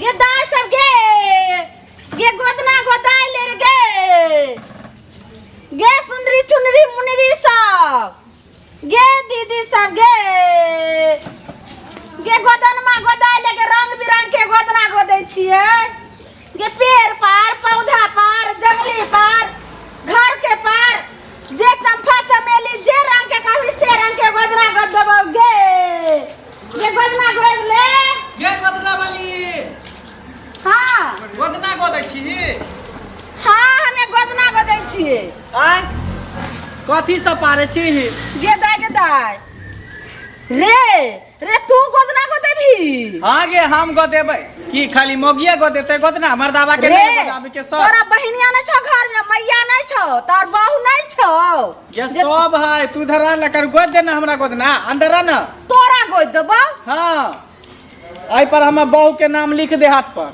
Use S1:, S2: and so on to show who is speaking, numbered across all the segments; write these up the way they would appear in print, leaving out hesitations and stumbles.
S1: गे दाय सब गे गे गोदना गोदाय ले रे गे गे सुंदरी चुनरी मुनरी सब गे दीदी सब गे गे गोदनमा गोदाय ले गे रंग बिरंग के गोदना गोदै छियै गे पेड़ पार पौधा पार जंगली पार घर के पार जे चंपा चमेली जे रंग के कहबी से रंग के गोदना गोद देबौ गे गे गोदना गोद ले
S2: गे गोदना वाली।
S1: हाँ।
S2: गोदना गोदै छी?
S1: हाँ, हमे गोदना गोदै छियै।
S2: आय, कथी सब पारे छी?
S1: गे दाय, गे दाय, रे रे, तू गोदना गोदेबही?
S2: हाँ गे, हम गोदेबै की? खाली मोगिए गोदेतै गोदना? मर्दाबा के
S1: रे
S2: नहीं गोदाबे के सब?
S1: तोरा बहिनिया नहीं छौ घर में? मैया नहीं छौ? तोर बहू नहीं छौ?
S2: ये सब है, तू इधर आ ना कर, गोद देना हमरा गोदना, अंदर आ ना।
S1: तोरा गोद देबौ?
S2: हाँ, एहि पर हमर बहू के नाम लिख दे हाथ पर।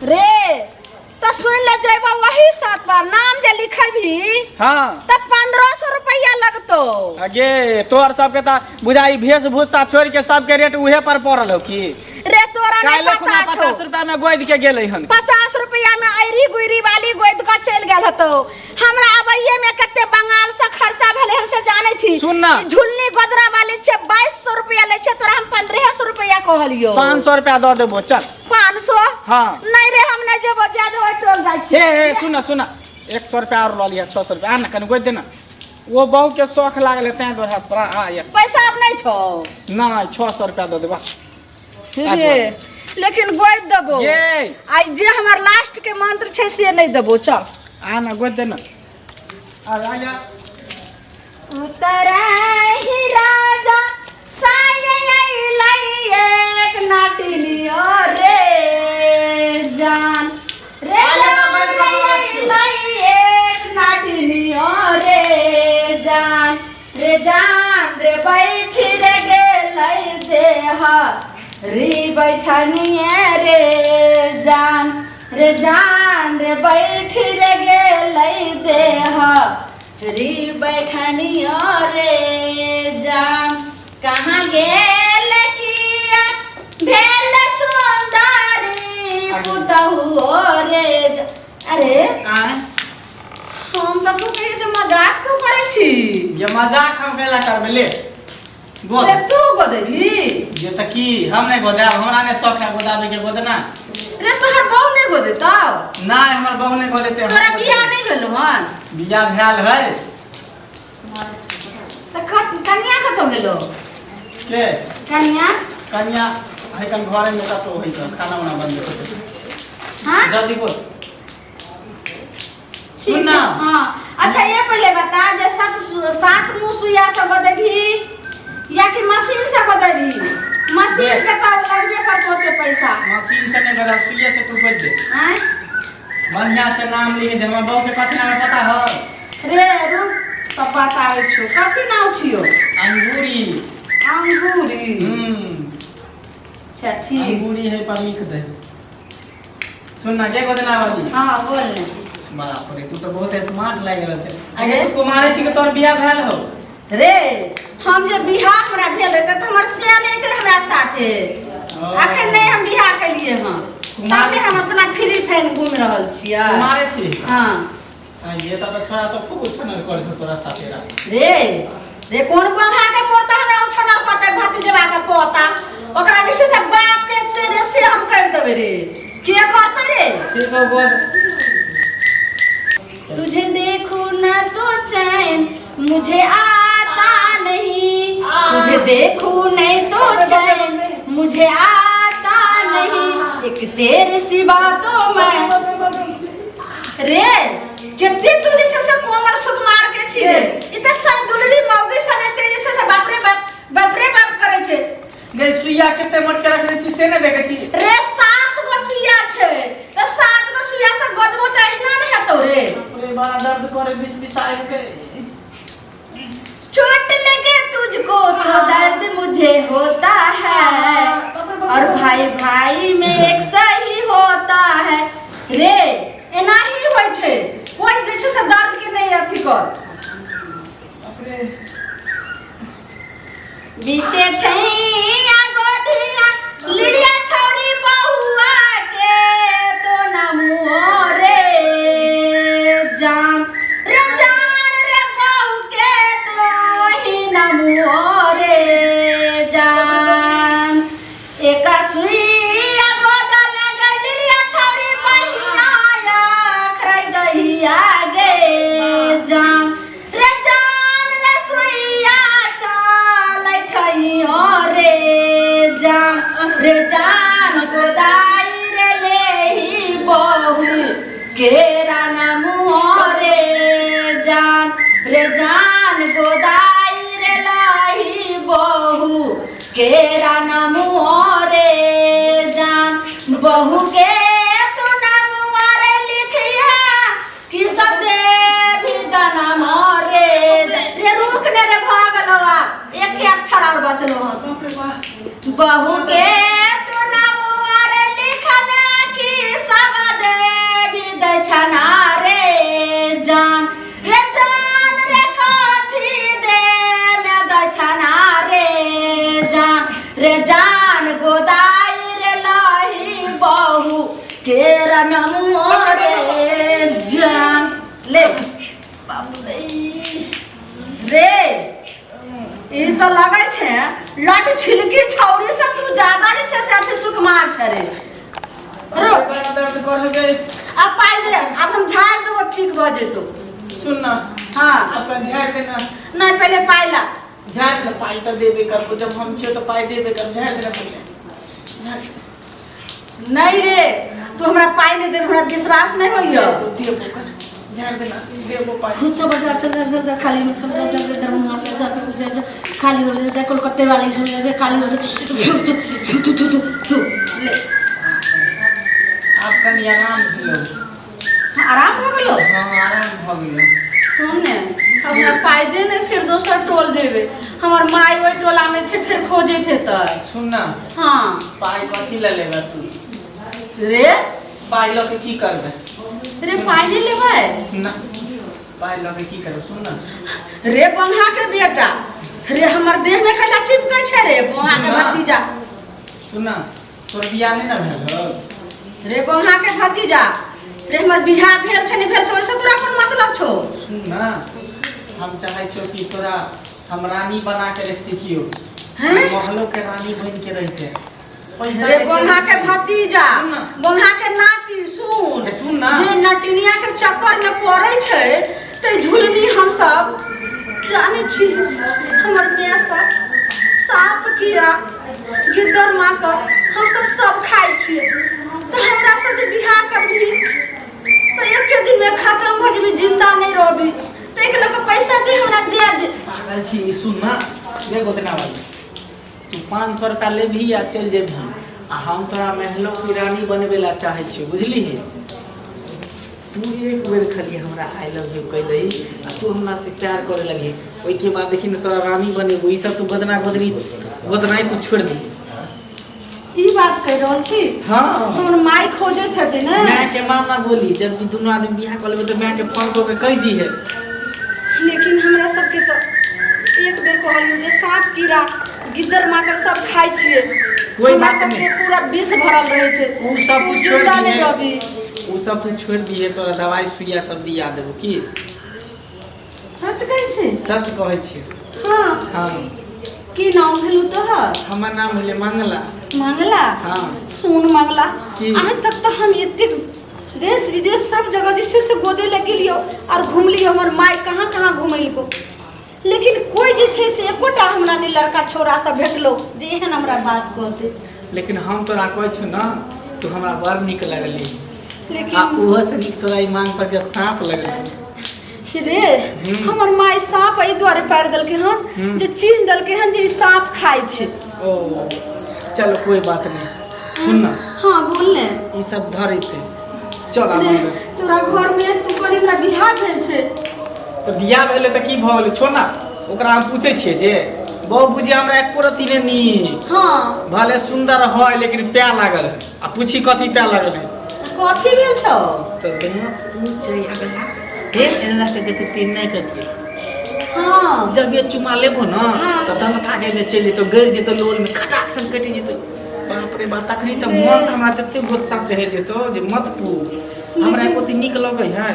S1: रे, तो सुन ले, जेबो वही साथ पर नाम जे लिखेबी त 1500 रुपया लगतो।
S2: अगे तोहर सबके त बुझाई वेशभूषा छोड़ के सबके रेट उहे पर पड़ल हो की?
S1: रे, तोरा नहीं
S2: काल्हि खुना
S1: पता छौ।
S2: 50 रुपया में गोद के गेलै हन।
S1: 50 रुपया में ऐरी गुइरी वाली गोद के चलि गेल हतो। हमरा अबैये में कते बंगाल से खर्चा भेलै हन से जानै छी?
S2: सुन ना।
S1: ई झुलनी गोदरा वाली छै, 2200 रुपया लै छै। तोरा हम 1500 रुपया कहलियो।
S2: 500 रुपया दऽ देबो, चल।
S1: 500?
S2: हाँ।
S1: नहीं रे, हम नहीं जेबो, ज्यादा ओइ टोल जाइ छी।
S2: हे हे, सुन सुन, 100 रुपया और लऽ लिअ, 600 रुपया। आ ना, कनि गोदि देना। ओ बहू के शौख लागल है तें दुआरे हाथ पर आ ये।
S1: पैसा अब नहीं छौ?
S2: नहीं, 600 रुपया दऽ देबा।
S1: रे, लेकिन गोदि देबो।
S2: ये
S1: आई जे हमर लास्ट के मंत्र छै से नहीं देबो, चल।
S2: आ ना, गोदि देना, आ आ जा।
S1: उतरहि राजा साये अइलै एक नाटिलियो रे जान रे, जान अइलै एक नाटिलियो रे जान रे, जान रे, बैठ रे गेलै देह री बैठनिए रे जान रे, जान रे, बैठ रे गेलै देह री बैठनियो रे जान। कहाँ गेल किया भेल सुंदरी पुतहु रे अरे।
S2: आय।
S1: हम तऽ तू कहियो जे मजाक तू करै छी।
S2: ये मजाक हम कैला करबै? ले गोद।
S1: रे, तू गोदेबी?
S2: ये तऽ की, हम नहि गोदायब? हमरा नहि शौक है गोदाबे के गोदना।
S1: रे, तोहर बहू नहि गोदेतौ?
S2: नहि, हमर बहू नहि गोदेतै, हम
S1: तोरा
S2: गोदेबै।
S1: बियाह नहि भेलौ हन?
S2: बियाह भेल है।
S1: तऽ कनिया कतौ गेलौ?
S2: के?
S1: कनिया।
S2: कनिया है कन घरे में कतौ है, तऽ खाना उना बनबै होतै।
S1: हाँ।
S2: जल्दी बोल, सुन ना।
S1: हाँ, अच्छा ये पहले बता जे सात सात मुंह सुइया से गोदेबी या कि मशीन से गोदेबी? मशीन
S2: देख।
S1: के तो लगबे करतो ओते पैसा।
S2: मशीन से नहीं गोदाब, सुइया से तू गोद दे।
S1: आँय?
S2: बढ़िया से नाम लिख दे। हमर बहू के कथी नाम है पता है?
S1: रे रुक, सब बताबै छियो। कथी नाम छियो?
S2: अंगूरी।
S1: अंगूरी?
S2: हम्म।
S1: अच्छा, ठीक।
S2: अंगूरी है पर लिख दे। सुन ना, जय गोदना वाली।
S1: हाँ, बोल ने।
S2: बाप रे, तू तो बहुत स्मार्ट लागि रहल छै।
S1: अरे।
S2: अरे, तू कुमारे छी कि तोहर बियाह भेल हो?
S1: रे, हम जे बियाह हमरा भेल रहै तऽ हमर सिया नहि एतै हमरा साथे।
S2: ओ।
S1: अखन नहि हम बियाह केलिए हँ,
S2: कुमारे
S1: तब ने हम
S2: छी।
S1: अपना फ्री फाइन घूमि रहल छियै।
S2: कुमारे छी?
S1: हाँ।
S2: आ, ये तब तऽ छोरा सब खूब उछनल करे छौ तोरा साथे रा।
S1: रे रे, कोन बंघा के पोता हमरा उछनल करतै? भतीजवा के पोता, ओकरा जे छै से बाप के से रे से हम कर देबै रे, के करतै रे?
S2: ठीक हो, बोल।
S1: तुझे देखूं ना तो चैन मुझे आता नहीं, तुझे देखूं नहीं तो चैन मुझे आता नहीं, एक तेरे सिवा तो मैं। रे, कते तू जे छै से कोमल सुकुमार के छी रे। ई तऽ सब दुलरी मौगी सब एते जे छै से बाप रे बाप, बाप रे बाप करै छै।
S2: गे, सुइया कते मोट के रखने छी से नहि देखै छी?
S1: रे, सात गो सुइया छै तऽ सात गो सुइया से गोदबो तऽ एहिना ने हेतौ रे।
S2: बाप रे, बड़ा दर्द करे, बिस बिसाय के।
S1: चोट लगे तुझको तो दर्द मुझे होता है और भाई भाई में एक सही होता है। रे, एना ही होइ छै, कोइ जे छै से दर्द के नहि अथी कर।
S2: बाप रे।
S1: बीचे ठैया गोधिया लिलिया छौरी बहुआ केरा नमुआ रे जान, बहू के तू नमुआ रे लिखिया कि सब देवी दनम रे। रे रुक ने रे, भऽ गेलौ आब, एके अक्षर और बचलो हन।
S2: बाप रे बाप।
S1: बहू के तू नमुआ रे लिखना कि सब देवी दक्षिणा रे जान, रे जान रे कथी दे में दक्षिणा रे जान, रे जान गोदाई रे लही बहू केर नमुआ रे जान। ले रे, ई तऽ लगै छै लट छिलकी छौरी से तू ज्यादा जे छै से अथी सुकुमार छै रे। रुक।
S2: बड़ा दर्द कर गए।
S1: अब पाइ दे, आब हम झाड़ि देबो, ठीक भऽ जेतौ।
S2: सुन ना।
S1: हाँ।
S2: अपन झाड़ देना।
S1: नहीं, पहले पाइ ला।
S2: झाड़ देना, पाई तो देबे करबो, जब हम छियो तो पाई देबे कर, झाड़ देना पहिले, झाड़।
S1: नहीं रे, तू हमरा पाइ नहीं दे, हमरा विश्वास नहीं होइयो।
S2: देबो कर, झाड़ देना, देबो पाई।
S1: खुद सब बाजार चल जा जा, खाली में सब जा जा, दरभंगा पैसा पे जा जा, खाली हो जा, कोलकाता वाली सब जा जा, खाली हो जा, थू थू थू थू थू थू ले।
S2: आब कनी आराम भेलो।
S1: हाँ, आराम हो गेलो?
S2: हाँ, आराम भऽ गेलो।
S1: सुन ने, हमरा पाइ दे ने, फिर दोसर टोल जेबे, हमर माय ओहि टोला में छै, फिर खोजैत हेतै।
S2: सुन ना।
S1: हाँ।
S2: पाइ कथी लए लेबै तू?
S1: रे।
S2: पाइ लऽ के की करबै?
S1: रे पाइ नहि लेबै?
S2: ना, पाइ लऽ के की करबै? सुन ना।
S1: रे बंहा के बेटा रे, हमर देह में कैला चिपकै छै रे बंहा के
S2: ना।
S1: भतीजा?
S2: सुन ना, तोर बियाह नहि ने भेल हौ?
S1: रे बंहा के भतीजा रे, हमर बियाह भेल छै नहि भेल छै ओहिसँ तोरा कोन मतलब छौ?
S2: सुन ना, हम चाहै छियौ कि तोरा हम रानी बना के रखतियौ।
S1: हैं?
S2: महलो के रानी बन के रहिते। पैसा
S1: रे
S2: के
S1: बंहा के भतीजा,
S2: सुन ना।
S1: बंहा के नाती, सुन।
S2: ए, सुन ना।
S1: जे नटिनिया के चक्कर में पड़े छै ते झुलनी हम सब जाने छी, हमर माय सब साप कीड़ा गिद्दर माकर हम सब सब खाइ छियै, तऽ हमरा सब जे बियाह करबही तऽ एके दिन में खत्म भऽ जेबही, जिंदा नहीं रहबी। ताहिके लऽ कऽ पैसा दे हमरा, जाय दे।
S2: पागल छी। सुन ना रे गोदना वाली, तू 500 रुपया लेबही आ चलि जेबही, आ हम तोरा महलो की रानी बनबे ला चाहै छियौ, बुझलिही? तू एक बेर खाली हमरा I love you कहि दही आ तू हमरा से प्यार करे लगही, ओहिके बाद देखी ने तोरा रानी बनेबो। ई सब तू गोदना गोदनी गोदनाइ तू छोड़ि दही।
S1: ई बात कहि रहल छी?
S2: हाँ।
S1: हमर माय खोजैत हेतै ने।
S2: माय के माँ ना बोली, जब भी दुनू आदमी बियाह कऽ लेबै तऽ माय के फोन कऽ के कहि दीहे।
S1: लेकिन हमरा सबके तऽ एक बेर कहलियौ जे साँप कीड़ा गिद्दर माकर सब खाइ छियै,
S2: कोई
S1: हमरा
S2: बात
S1: सबके
S2: नहीं।
S1: पूरा विष भरल रहै छै।
S2: उ सब
S1: तू
S2: तू छोड़ि
S1: जिंदा नहीं
S2: दिहे।
S1: रहबी।
S2: उ सब तू छोड़ि दिहे, तोरा दवाई सुइया सब दिया देबो की।
S1: सच कहै छै?
S2: सच कहै छियै।
S1: हाँ।
S2: हाँ।
S1: की नाम भेलौ तोहर?
S2: हमर नाम भेलै मंगला।
S1: मंगला?
S2: हाँ।
S1: सुन मंगला,
S2: की?
S1: आज तक तऽ हम एतेक देश विदेश सब जगह जे छै से गोदे लग गेलियौ और घुमलियौ, हमर माय कहाँ कहाँ घुमेलको, लेकिन कोई जे छै से एकोटा हमरा नहि लड़का छौड़ा सब भेटलो जे एहन हमरा बात कहतै।
S2: लेकिन हम तोरा कहै छौ ना, तू हमरा बड़ नीक लगली।
S1: लेकिन
S2: आ ओहो से नीक तोरा ई मांग पर के साँप लगलै।
S1: रे हमर माय साँप एहि दुआरे पारि देलकै हन जे चिन्ह देलकै हन जे ई साँप खाइ छै।
S2: ओ चलो कोई बात नहीं, सुन ना।
S1: हाँ बोल ने।
S2: ई सब धर एते, चल आब अंदर।
S1: तोरा घर में तू कहली हमरा बियाह भेल छै।
S2: तऽ बियाह भेलै तऽ की भऽ गेलै? छोड़ ना ओकरा, हम पूछै छियै जे बहु बुझी हमरा एको रत्ती नहि नीक।
S1: हाँ।
S2: भले सुंदर है लेकिन प्या लागल है, आ पूछी कथी प्या लागल है?
S1: कथी भेल छौ?
S2: तऽ दाँत ऊँच है अगला, हे एना के गति तीन नहीं करके।
S1: हाँ।
S2: जब ये चुमा लेबो ना
S1: हाँ।
S2: तऽ दाँत आगे में चलि जेतौ, गड़ि जेतौ लोल में, खटाक सन कटि जेतौ। बाप रे बाप, तखनी तऽ मन हमरा तते गुस्सा चढ़ि जेतौ जे मत पूछ। हमरा एको दिन नीक लगै है?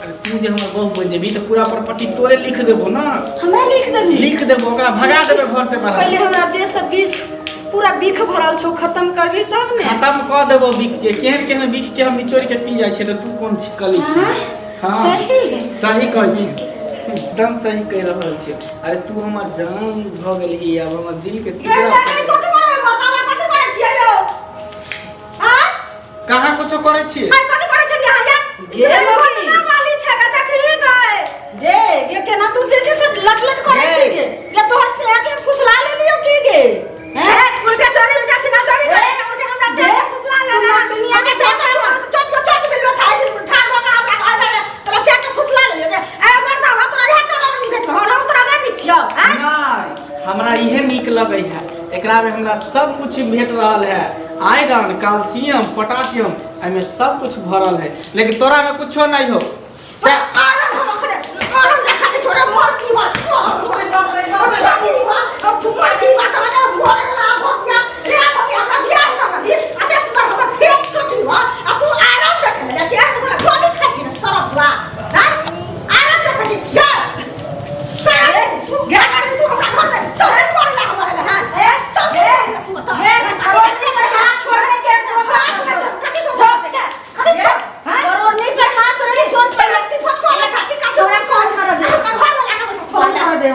S2: अरे तू जे हमर बहू बनि जेबही तऽ पूरा प्रॉपर्टी तोरे लिख देबो ना।
S1: हमरा लिख देबही?
S2: लिख देबो, ओकरा भगा देबै घर से बाहर।
S1: पहिले हमरा देह से बीच पूरा बिख भरल छौ, खत्म करबी तब ने।
S2: खत्म कऽ देबो बिख के। केहन केहन बिख के हम निचोड़ के पी जाइ छियै तऽ तू कोन छी कली छी?
S1: हाँ?
S2: हाँ।
S1: सही?
S2: सही कहै छी, एकदम सही कहि रहल छी। अरे तू हमर जान भऽ गेलही, आब हमर दिल के
S1: गे,
S2: टुकड़ा।
S1: गे, गे, कथी करै मर्दाना, कथी करै छियै यौ? हाँ?
S2: कहाँ कुछो करै छियै?
S1: आइ कथी करै छलियै अहाँ यार? गे, बहिन। ना वाली छै गे, देखी गे। गे, गे, केना तू जे छै से लट लट करै
S2: गे।
S1: छी गे? गे, तोहर से के फुसला लेलियौ की गे? हैं?
S3: उल्टा चोरी उल्टा सीधा चोरी करे छै, उल्टा हमरा से फुसला ले ले
S1: दुनिया
S3: के से चोट पर चोट मिललो छै ठाड़ भ के हमरा कहै छै तोरा से के फुसला ले ले ए मर्दा हमरा तोरा इहे कारण नहीं भेटलो हम तोरा नहि नीक छियौ हैं
S2: नहीं, हमरा इहे नीक लगै है। एकरा में हमरा सब कुछ भेट रहल है, आयरन, कैल्शियम, पोटासियम, एहिमे सब कुछ भरल है, लेकिन तोरा में कुछो नहीं हो।
S3: आरन हम अखने आरन देखा दे छोरा मर की बात
S1: बरोनी पर हाथ छोड़ने छोड़ तोरा कौन कर दे फोन कर दे।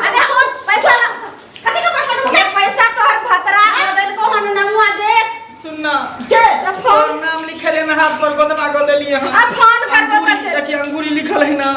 S1: अरे सुन, पैसा ये पैसा तोहर भतरा दे देलको हन नमुआ देख।
S2: सुनना,
S1: तो
S2: तोर
S1: फोन
S2: नाम लिखल है ना हाथ पर, गोदना गोदलिए हन।
S1: आ फोन करबो
S2: अंगूरी
S1: तऽ छै।
S2: देखिए, अंगूरी लिखल है ना।